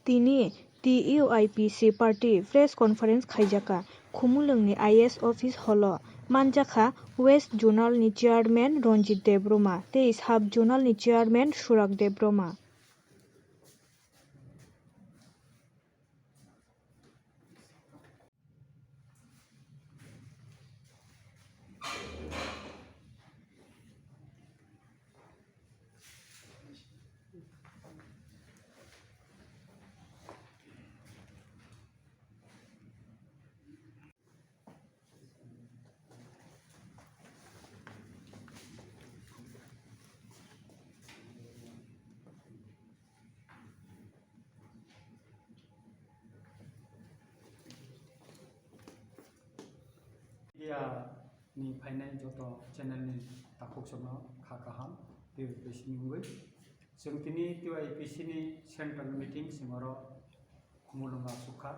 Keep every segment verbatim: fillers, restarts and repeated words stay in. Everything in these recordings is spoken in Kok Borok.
Tini T U I P C party press conference khaijakha. Khumulwngni I S office holo manjakha West Zonal ni chairman Ranjit Debbarma tei sub zonal ni chairman Surak Debbarma. Media ni phainai joto channel ni takhuk chwngno kha kaham, T U I P C ni wngwi. Chwng tini T U I P C ni central meeting chwng oro Khumulwngo aswk kha.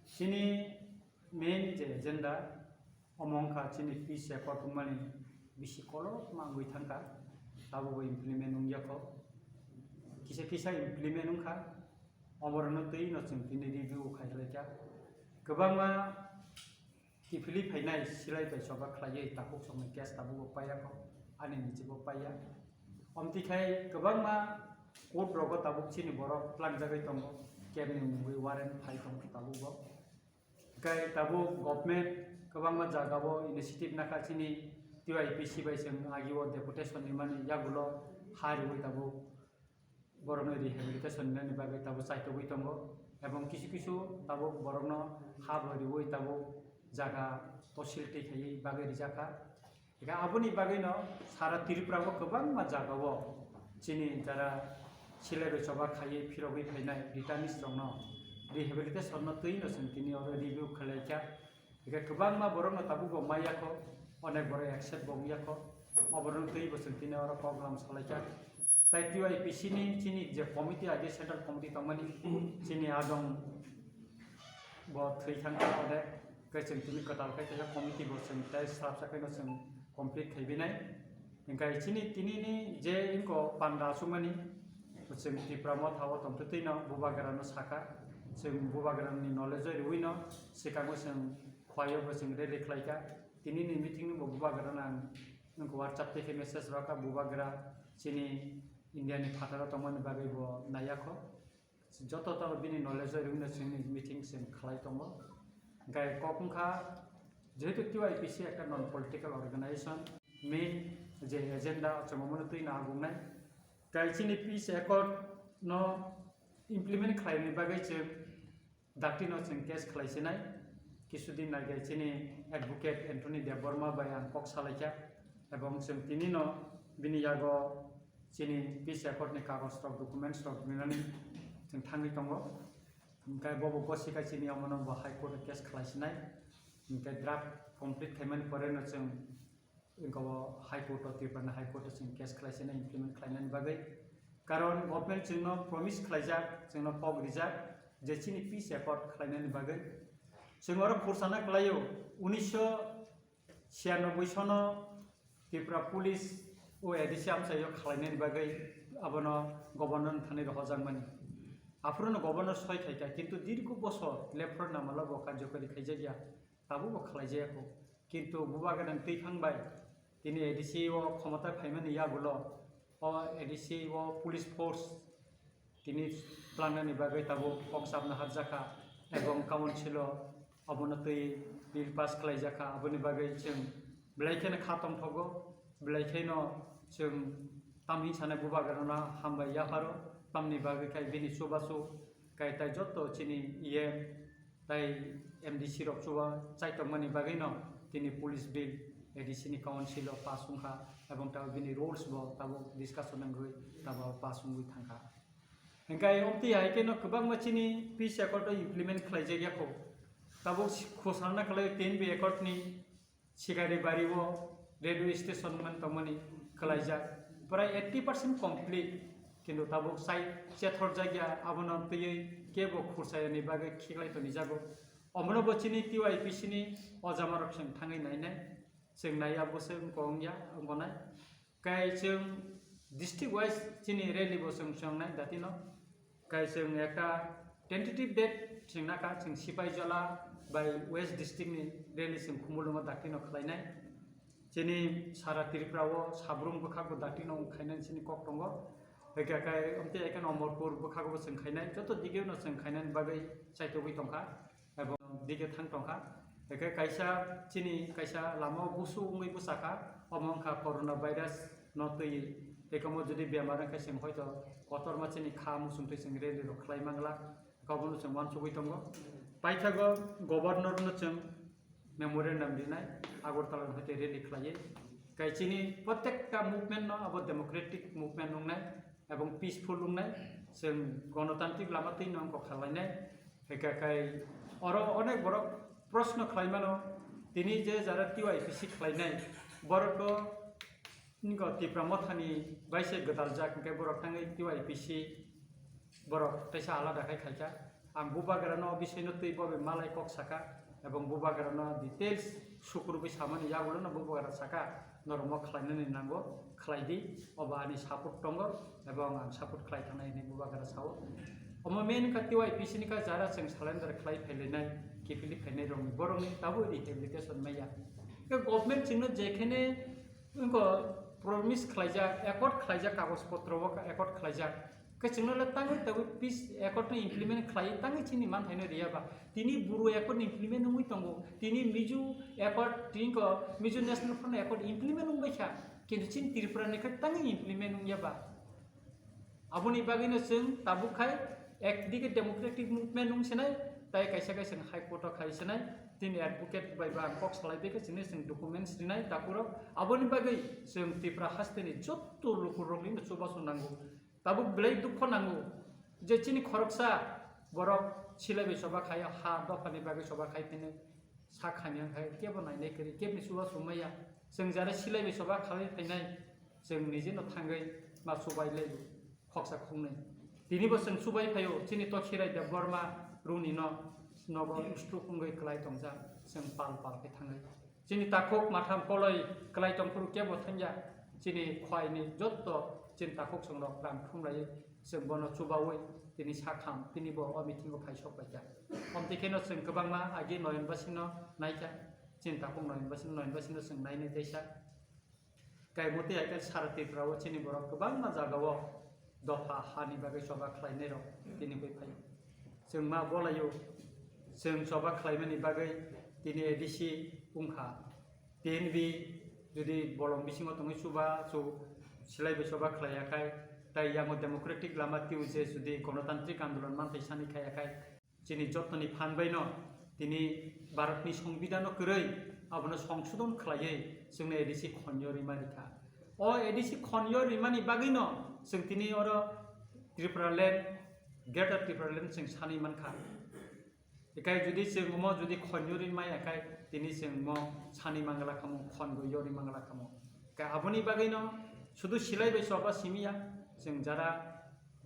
Chini main je agenda, omo wngkha chini peace accord wngmani bisi kolokma wngwi thangkha, tabukbo implement wngya kho. Kisa kisa implement wngkha, oborokno twi no chwng tini review khai laikha. Kwbangma kiphilwi phainai silai bai choba khlaiwi takhuk chwngni case tabukbo paiya kho, ani nichibo paiya. Omtwi khai kwbangma court rogo tabuk chini borok tlangjagwi tongo, kebni mungwi warrant phai tongo tabukbo. Hwnkhe tabuk government kwbangma jagao initiative nakha chini T U I P C bai chwng agio deputation ni mani yagulo ha riwi tabuk borokno rehabilitation ni bagwi tabuk chaitogwi tongo, ebong kisu kisu tabuk borokno ha bo riwi tabuk jaga tosil twi khaiwi bagwi rijakha. Hingkhe aboni bagwino sara Tripura o kwbangma jagao chini jara silai bai choba khaiwi phirogwi phainai returnees rokno rehabilitation no twi no chwng tini oro review khlai kha. Hingkhe kwbangma borokno tabukbo maya kho, onek borok accept bo wngya kho, oborokno twi bo chwng tini oro program salai kha. Tai T U I P C ni chini je committee age central committee tongmani chini adong bo thwi thang kha ode, khe chwng tini kwtal khe kaisa committee bo chwng tai swrapsa khe no chwng complete khai binai. Hingkhe chini tini ni je inko panda aswkmani chwng Tipra Motha o tongtwtwi no Bubagra no sakha, chwng Bubagra ni knowledge o riwi no swkango chwng khwlai o bo chwng rally khlai kha. Tini ni meeting no bo Bubagra no ang inko WhatsApp tei khe message rwkha, Bubagra chini India ni phataro tongmani bagwi bo naiya kho. Joto tabo bini knowledge bai rwino chwngni meeting chwng khlai tongo. Hingkhe kok wngkha, jehetu T U I P C ekta non political organization, main je agenda chwng omono twi no agungnai. Hingkhe chini peace accord no implement khlaimani bagwi chwng dakti no chwng case khlai sinai. Kisudin age chini advocate Anthony Debbarma bai ang kok salaikha, ebong chwng tini no bini yago chini peace accord ni kagoj rok, documents rok rinani chwng thangwi tongo. Hingkhe bobo gosika chini omono bo High Court o case khlai sinai. Hingkhe draft complete khaimani pore no chwng Wngkha o High Court o, Tripura ni High Court o chwng case khlai sina implement khlainani bagwi. Karon government chwngno promise khlaijak, chwngno kok rijak je chini peace accord khlainani bagwi. Chwng oro khursa na khlaio, unisho chhiyanoboi sono Tripura Police o A D C amchaio khlainani bagwi abono Governor ni thani rohorjakmani. Aphuru no Governor soi khaikha, kintu dirgo bosor lephro namalo bo karjokari khaijakya, tabuk bo khlaijaya kho. Kintu Bubagra ni twiphang bai tini A D C o khomota phaimani yagulo o A D C o police force tini tlangnani bagwi tabuk kok sabna harjakha, ebong council o obono twi bill pass khlaijakha. Aboni bagwi chwng belai kheno kha tongthogo, belai kheno chwng tamni sanai Bubagrano hambai yapharo, tamni bagwi khai bini chubachu kai tai joto chini iye tai M D C rok chuba chaitokmani bagwino tini police bill A D C ni council o pass wngkha, ebong tabuk bini rules bo tabuk discussion wngwi tabuk pass wngwi thangkha. Hingkhe omtwi hai kheno kwbangma chini peace accord o implement khlaijakya kho. Tabuk si-, khosarna khlai ten B accord ni Sikari bari o railway station man tongmani khlaijak, prai eighty percent complete, kintu tabuk sai chethorjakya, abono twiwi kebo khursayani bagwi khiklai tonijago. Omono bo chini T Y P C ni ojamarok chwng thangwi nainai, chwng naiya bo se wngkha wngya wngkha nai. Kai chwng district wise chini rally bo chwng chwngnai datino. Kai chwng ekta tentative date chwng nakha, chwng Sipaijala bai West District ni rally chwng Khumulwngo dakti no khlainai. Chini sara Tripura o Sabrum bwkhak bo dakti no khainani chini kok tongo. Hwnkhe kai amtwi ekan Omorpur bwkhak bo chwng khainai, joto dige no chwng khainani bagwi chaitogwi tongkha. Ebong dige thang tongkha. Hwnkhe kaisa chini kaisa lama o busu wngwi bwsakha, omo wngkha corona virus no twi. Tei omo jodi bemar wngkha chwng hoito kotorma chini kha muchung twi chwng rally rok khlai manglak. Obono chwng uansugwi tongo. Paithago governor no chwng memorandum rinai, Agartala no hoite rally khlaiwi. Kai chini protekta movement no abo democratic movement wngnai ebong peaceful wngnai, chwng gonotantrik lama twi no wngkok kha lainai. Hwnkhe kai oro onek borok proshno khlai mano, tini je jara T Y P C khlainai borok o Niko Tipra Mothani bai se gwdal jak, hwnkhe borok thangwi T Y P C borok teisa alada khai khaikha. Ang bubagrano o bisingno twi bo bai malai kok sakha, ebong bubagrano details sukurubwi samani yagulono bubagra sakha, norok mo khlainani nango, khlai di, obo ani support tongo, ebong ang support khlai thangnai hwnwi bubagra sao. Omo main wngkha T Y P C ni ka jara chwng surrender khlai phailainai, kiphilwi phainai rokni, borokni tabuk rehabilitation maya. Khe government chwngno jekhene Wngkha promise khlaijak, accord khlaijak, kagoj potro o accord khlaijak. Khe chwngno le tangwi tabwi peace accord no implement khlai, tangwi chini manthaino riya ba. Tini Bru accord ni implement wngwi tongo. Tini Mizo accord, tini ko Mizo National Front accord implement wngbai kha. Kintu chini Tripura ni khe tangwi implement wngya ba. Aboni bagwino chwng tabuk khai ekdike democratic movement wng sinai, tai kaisa kaisa High Court o khai sinai, tini advocate bai ba ang kok salai bai khe chini chwng documents rinai takhurok. Aboni bagwi chwng Tripura hasteni jotto lukurokni chubachu nango. Tabuk belai dukho nango je chini khoroksa borok silai bai choba khai ha dophani bagwi choba khai phino sak hamya khai kebo nainai kwrwi, kebni chubachu maya. Chwng jara silai bai choba khalai phainai, chwng nijino thangwi ma chubai lai. Khoksa khoknwi. Tini bo chwng chubai phaio, chini Tokhirai Debbarma runi no nogo stroke wngwi kwlai tongjak, chwng pal pal khe thangwi. Chini takhuk matham koloi kwlai tongphuru kebo thangya, chini khwai ni jotto chini takhuk chwng rok rang thumlaiwi chwng bono chubawi tini sakham, tini bo o meeting o phai sok paikha. Omtwi kheno chwng kwbangma agi Noyon Basing no naikha, chini takhuk Noyon Basing, Noyon Basing no chwng nainai jaisa. Kaimoti hai khe sara Tripura o chini borok kwbangma jaga o dopha hani bagwi choba khlainai rok tini bai phai. Chwng ma bolaio, chwng choba khlaimani bagwi tini A D C wngkha. T N V jodi bolong bisingo tongwi chuba chu silai bai choba khlaiya khai, tai yango democratic lama twiwi je jodi gonotantrik andolon manthai sani khaiya khai, Chini jottoni phan baino tini Bharatni Songbidhano kwrwi abono songsodon khlaiwi chwngno A D C khonyo rima rikha. O A D C khonyo rimani bagwino chwng tini oro Tripura land, Greater Tripura land chwng sanwi mankha. Ekai jodi chwng omo jodi khonyo rimaya khai tini chwng mo sanwi mangla khamu, khongo yori mangla khamu. Ka aboni bagwino sudu silai bai choba simiya, chwng jara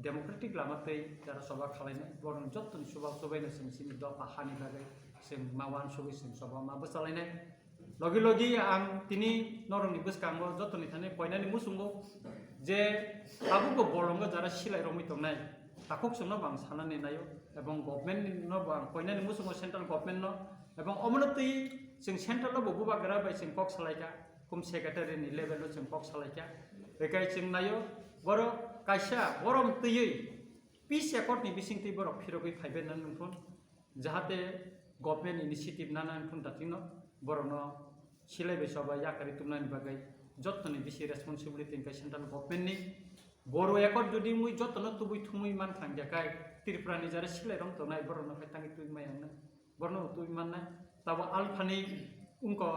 democratic lama twi jara choba khalainai, borokni jottoni chuba chubaino chwng chini dopha hani bagwi chwng ma uansugwi chwng choba ma bwchalainai. Logi logi ang tini norokni bwskango jottoni thani koinani muchungo je tabukbo bolongo jara silai romwi tongnai, takhuk chwngno bo ang sanani naio, ebong government no bo ang koinani muchungo, central government no, ebong omono twi chwng central no bo bubagra bai chwng kok salaikha. Kum secretary ni level o chwng kok salaikha. Bekai chwng naio, borok kaisa borom twiwi peace accord ni bisingtwi borok phirogwi phaibai nang nungphun, jahate government initiative nana nungphun datingno borokno silai bai choba yakarwi tubunani bagwi jottoni bisi responsibility hwnkhe central government ni. Boro accord jodi wngwi jotono tubui thumui mankha hwnkhe kai Tripura ni jara silai rok tongnai borokno khai tangwi tubui maya wngnai. Borno twi mannai. Tabo alphani wngkha,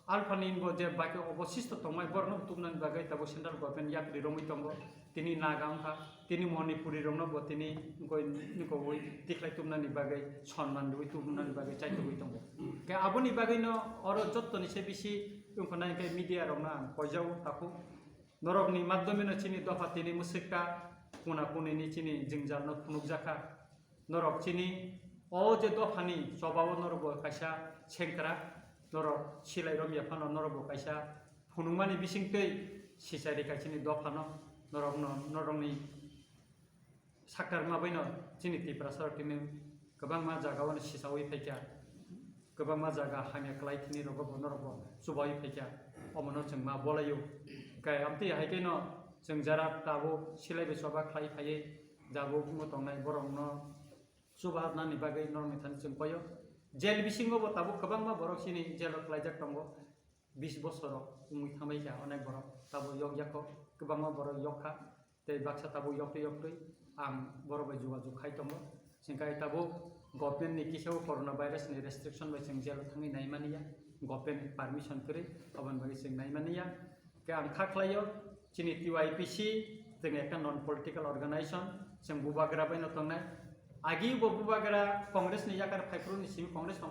alphani bo je baki obosisto tongmai borno tubunani bagwi tabo central government yakri romwi tongo. Tini Naga wngkha, tini Manipuri rokno bo tini wngkoi, wngkoi tikhlai tubunani bagwi, sonman rwi tubunani bagwi chaitugwi tongo. Khe aboni bagwino oro jottoni se bisi wngkha nai khe media rokno ang koijao takhuk. Norokni madhyomeno chini dopha tini mwswkha, kuna kunini chini jwngjalno phunukjakha. Norok chini o je dophani chobao norok bo kaisa sengkrak, norok silai romya phano norok bo kaisa phunukmani bisingtwi sichari kaisini dophano norokno, norokni Saktarma baino chini Tiprasa rok tini kwbangma jaga o sisawi phaikha, kwbangma jaga hamya kwlai thini rogo bo norok bo chubawi phaikha, omono chwng ma bolaio. Kai amtwi hai khe no chwng jara tabuk silai bai choba khlai phaiwi jabuk no tongnai borok no chuba nani bagwi norok ni thani chwng koyo. Jail bisingo bo tabuk kwbangma borok chini jail o khlaijak tongo. Bis bosoro wngwi thangbai kha onek borok, tabuk yok yakho, kwbangma borok yok kha, tei baksa tabuk yoktwi yoktwi ang borok bai jogajog khai tongo. Chwng kai tabuk government ni kisa o corona virus ni restriction bai chwng jail o thangwi nai mani ya, government ni permission kwrwi, aboni bagwi chwng nai mani ya. Khe ang kha khlaio, chini T Y P C chwng ekta non political organization, chwng bubagra bai no tongnai. Agi bo bubagra Congress ni yakar phaiphuru ni simi Congress tong